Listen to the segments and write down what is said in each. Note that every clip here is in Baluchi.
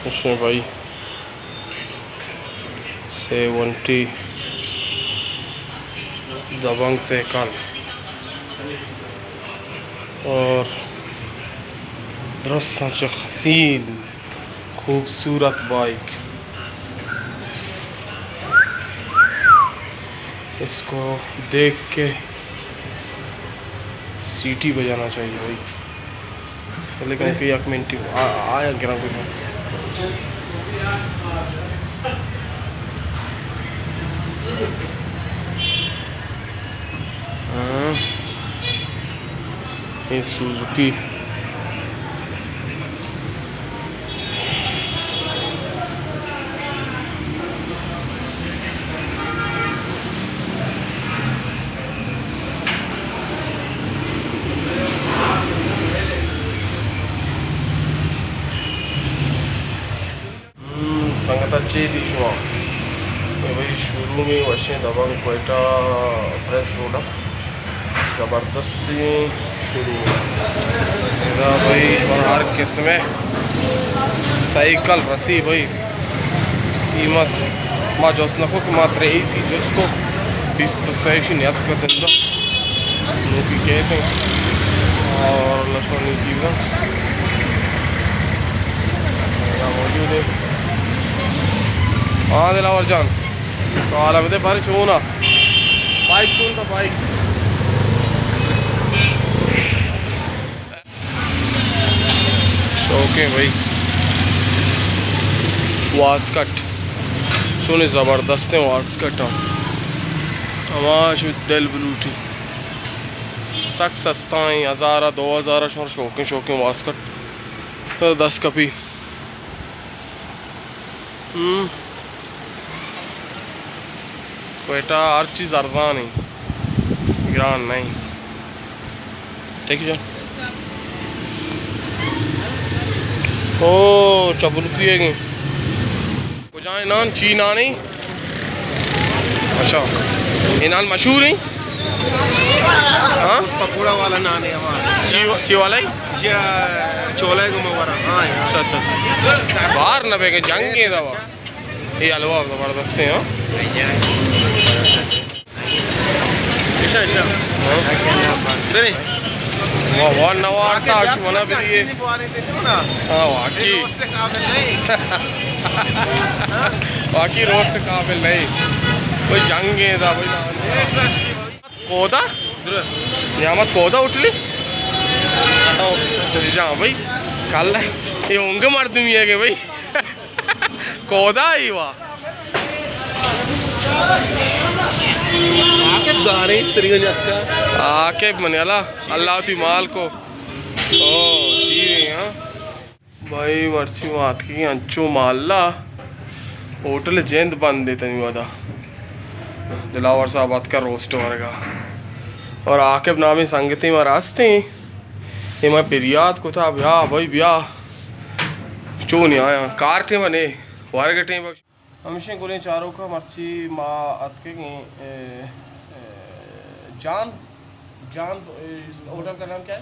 اس میں بھائی سیونٹی دبنگ سائیکل اور درستاں چہ حسین خوبصورت بائیک، اس کو دیکھ کے سیٹی بجانا چاہیے بھائی۔ لیکن کہ یک منٹی آ-، آیا گراں کجا۔ ہاں، یہ سوزوکی۔ ہم، سنگتاں چے دی شما؟ اے بھائی شوروم ایں وشیں دبنگ کوئٹہ پریس روڈ ءَ۔ زبردستیں شوروم۔ ادا بھائی شما ہر قسم ءِ سائیکل رسی بھائی۔ قیمت ما جست نہ کو کہ ما تریسی جست کو، بیست و سہ شی نیت کا دندہ۔ نوکی کہتے ہیں۔ اور لشمانی چیزاں موجود ہے۔ ہاں دلاور جان، تو حالا بدے بارے چونا بائیک چون تھا بائیک۔ شوقیں بھائی واسکٹ، چونیں زبردستیں واسکٹ ہاں۔ ہما شو دل بلوٹی سک سستائیں، ہزار ءَ دو ہزار ءَ شمار شوقیں شوقیں واسکٹ دست کپی۔ ہم۔ کوئٹہ ہر چیز ارزان ایں، گران نہ ایں۔ ٹھیک ہے جان۔ او، چبلکی ہے کہ؟ کجا ایں نان؟ چی نان ایں؟ اچھا۔ یہ نان مشہور ایں؟ ہاں؟ پکوڑا والا نان ہے ہمارا۔ چی، چی والا ہے؟ یہ چولا ہے گما ورا۔ ہاں یار۔ اچھا، اچھا، اچھا۔ باہر نہ بے کہ جنگ ہے دوا۔ یہ حلوہ زبردست ہے، ہاں؟ ایشا، ایشا۔ ہاں۔ برے۔ واہ، واہ، نوارتا، اش منا بھی دیے۔ ہاں، واقعی۔ واقعی روسٹ قابل نہیں۔ کوئی جنگ ہے دا بھائی۔ کودا؟ نعمت کودا ہوٹلی؟ جان بھائی، کل یہ ہوں گے مردمی ہے کہ بھائی۔ کودا ای وا؟ عاقب دارے تریو جتکا۔ عاقب منی اللہ، اللہ تی مال کو۔ او، جی ہاں۔ بھائی مرچی ما اتکگیں انچو مالا، ہوٹل جند بند ہے تنی ودا۔ دلاور صاحب اتکا روسٹ ورگا۔ اور عاقب نامی سنگتی ما راستیں، یہ میں پریاد کتا بیا بھائی بیا۔ چونی آیا کار ٹیم نے ورگ ٹیم۔ ہمشیں گلیں چاروکاں مرچی ما اتکگیں، اے، اے، جان، جان، اے، اس ہوٹل کا نام کیا ہے؟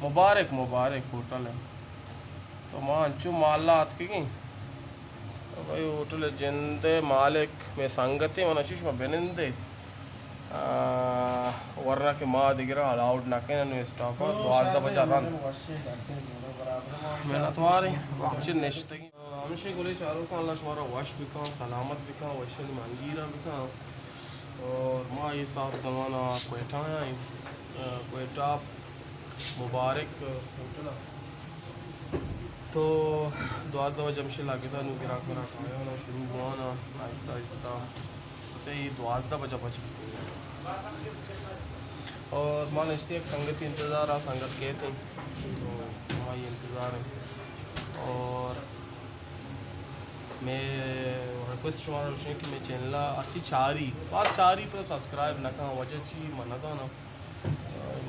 مبارک، مبارک ہوٹل ہے۔ تو ما انچو مالا اتکگیں۔ تو بھائی ہوٹل جند مالک میں سنگتے، من اشیش ما بنندے۔ آ، ورنہ کہ ما دگرا الاؤڈ نہ کنن اسٹاف ءَ، دوازدہ بجہ رند۔ منتواریں، چہ نشتگیں۔ ہمشی گلیں چاروکاں، اللہ شمارا وش بکن، سلامت بکن، وشیں مانگیراں بکن۔ اور ما یہ ساعت دمانا کوئٹہ آیا ہیں، آ، کوئٹہ مبارک ہوٹل۔ تو دوازدہ بجہ ہمشی لگتا، نو گراک مراک آیا نا، شروع ہوا نا، آہستہ آہستہ۔ چہ یہ دوازدہ بجہ پچ بیتگ۔ اور ما نشتے یک سنگتی انتظار آ، سنگت کہتے ہیں۔ تو ہمائی انتظار ہیں۔ اور میں ریکویسٹ شمارا روشیں کہ میں چینل آ ہرچی چاری، باز چاری پر سبسکرائب نہ کن، وجہ چی من نہ زاناں۔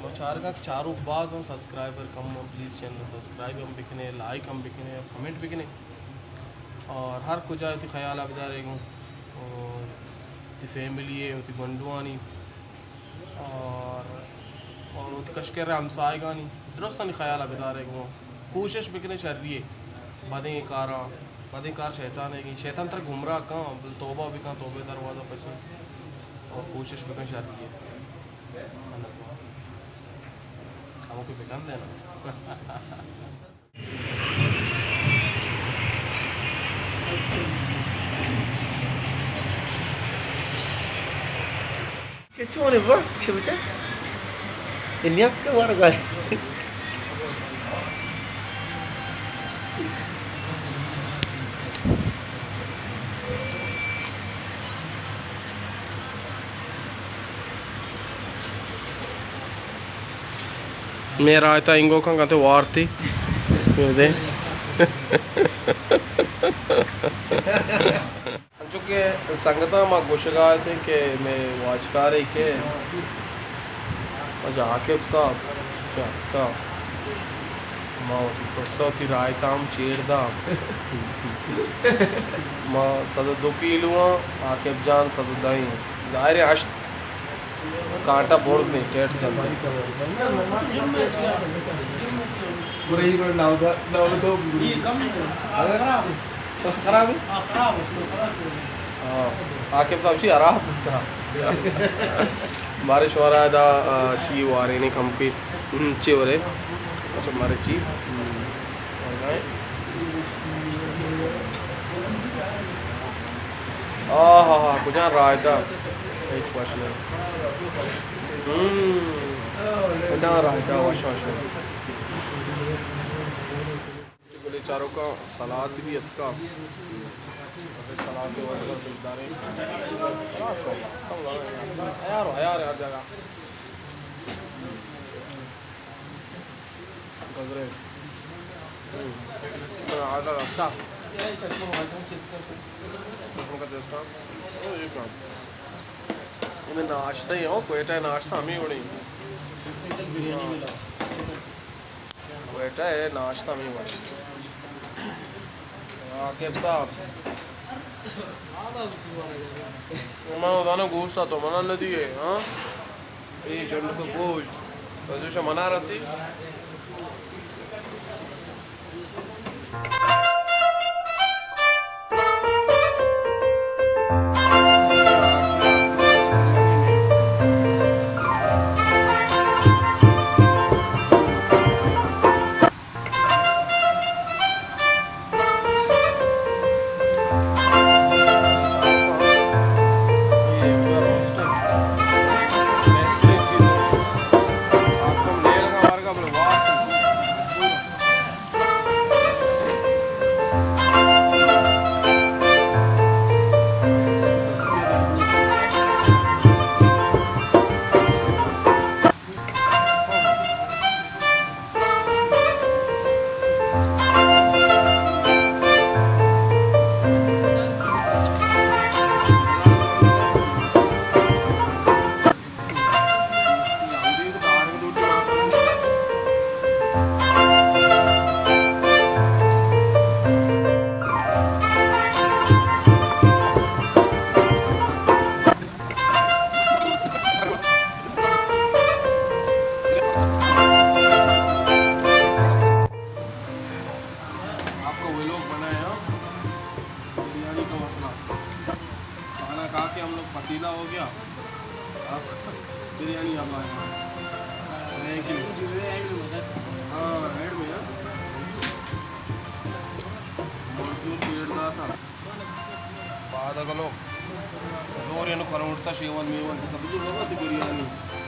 ما چارگاں کہ چاروک باز ہم، سبسکرائبر کم ہم، پلیز چینل سبسکرائب ہم بکنے، لائک ہم بکنے، کمنٹ بکنے۔ اور ہر کجا تی خیال آ بدارے گوں۔ اور تی فیملی ہے، تی گونڈوانی۔ اور، اور وتی کشکر ہمسائگانی درستانی خیال ءَ بدارے گوں۔ کوشش بکنے شری ہے۔ بدیں کاراں، بدیں کار شیطان ءِ گی۔ شیطان ترا گمراہ کن، بل توبہ بکن، توبہ ءِ دروازہ پچ اِنت اور کوشش بکن شری ءِ۔ منت وار۔ ہمو کہ بکن دینا۔ چے چون با، چے بچا؟ اے نیت کہ ورگا۔ مئے راہ ءِ تہا انگو کن کنت وارتی۔ دے۔ انچو کہ سنگتاں ما گوشگا اتیں کہ مئے واجکارے کہ واجہ عاقب صاحب چہ اتکا، ما وتی ترس ءَ وتی راہ ءِ تہا ہم چیر دا۔ ما سد ءُ دو کیلو آں، عاقب جان سد ءُ دہ ایں۔ ظاہر ہے ہشت کانٹا برز ایں، ٹیٹ جنت۔ اگر چوش خراب ہے؟ ہاں، عاقب صاحب چی خراب بوتا؟ مارے شمارا دا، آ، چی وارے نے کم کے، ہم، چی ورے؟ اچھا، مارے چی؟ ہم۔ آہا ہا، کجا راہ دا؟ ہچ وش نہ۔ ہم۔ کجا راہ دا؟ وش وش۔ گلیں چاروکاں، سلاد بھی اتکا۔ سلاد کے وقت پر پیش داریں۔ یار، یار، یار جگہ۔ گزرے۔ ہم۔ آدھا رستہ۔ چشمہ کا چشمہ۔ او، یہ کام۔ یہ میں ناشتہ ہی ہوں، کوئٹہ ناشتہ ہمیں بڑی۔ کوئٹہ ءِ ناشتہ ہمے وڑ۔ عاقب صاحب، من زاناں گوشت تو منا ندیئے، ہاں؟ اے چنڈک گوشت، تو چوش منا رسی؟ آپ کا ولاگ بنایا، بریانی کا مسئلہ۔ کھانا کھا کے ہم لوگ پتیلا ہو گیا، اب بریانی اب آیا۔ Thank you. ہاں، اینڈ میں ہے۔ مزدور پیڑ دا تھا۔ پاد ءَ گلو زور انو کروڑتا شیوان میوان کتا بجو بابا تی بریانی۔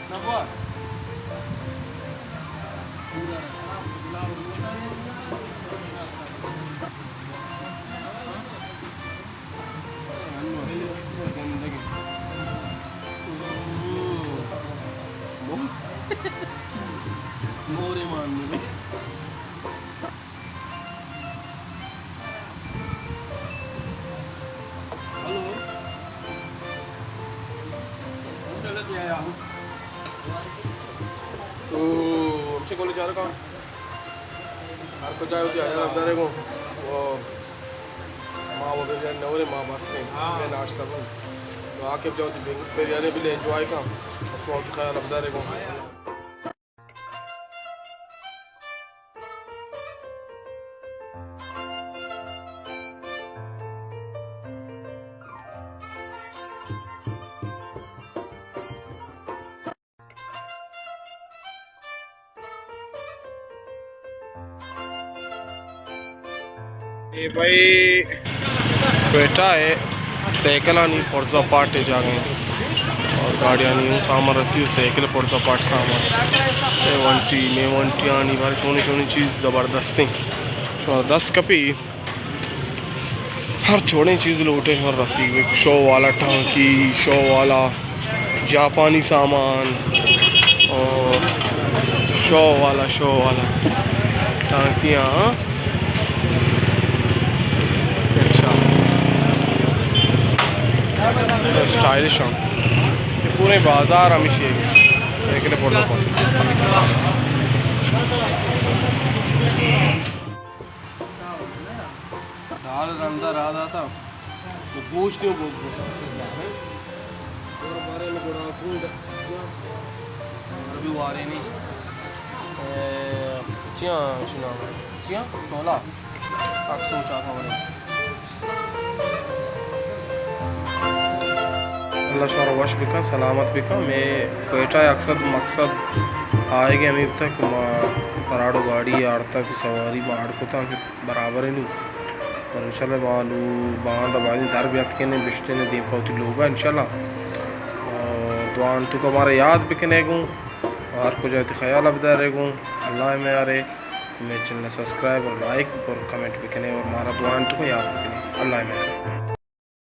نہ با۔ زندگی۔ مورے مان دے۔ تو ہمشی گولی چارکا ہر کجا ہوتی آیا رب دارے گو۔ اور ما وہ بریانی نورے ما بس سے میں ناشتہ بن۔ تو عاقب جاؤ تو بریانی بھی لے انجوائے کا۔ اور شما تو خیال رب دارے گو۔ اے بھائی کوئٹہ ءِ سائیکلانی پرزا پارٹ ءِ جاگہ اِنت اور گاڑیانی اوں سامان رسی، سائیکل پرزا پارٹ سامان، سیونٹی، میونٹیانی بارے چونیں چونیں چیز زبردست اِنت، شما دست کپی۔ ہر چوڑیں چیز لوٹے، ہر رسی، شو والا ٹانکی، شو والا جاپانی سامان، اور شو والا، شو والا ٹانکیاں، ہاں۔ اچھا، اسٹائلش ہم۔ یہ پورے بازار ہمیشی ہے، دیکھ لے پڑتا پڑتا۔ ڈال رندا را داتا، تو گوشت یوں بو-، بو-، اور بارے میں گڑا کون ڈ-، عربی وارے نہیں۔ اے، چیاں شنا، چیاں چولا، اکسو چاکا ورے۔ اللہ شمارا وش بکن، سلامت بکن۔ مئے کوئٹہ ءِ اقصد مقصد آئیگ ءِ ہمے بوتگ کہ ما پراڈو گاڑی آڑتگ کہ سواری ما اڈ کتاں کہ برابر نی۔ اور انشاءاللہ ما نوں باندا بائدیں در بیاتکیں، بشتیں دیم پہ وتی لوگا انشاءاللہ۔ اور دعا انتو کہ مارا یاد بکنے گوں، اور ہر کجا وتی خیال بدارے گوں۔ اللہ میارے، مئے چینل سبسکرائب اور لائک اور کمنٹ بکنے اور مارا دعا انتو کہ یاد بکنے۔ اللہ میارے۔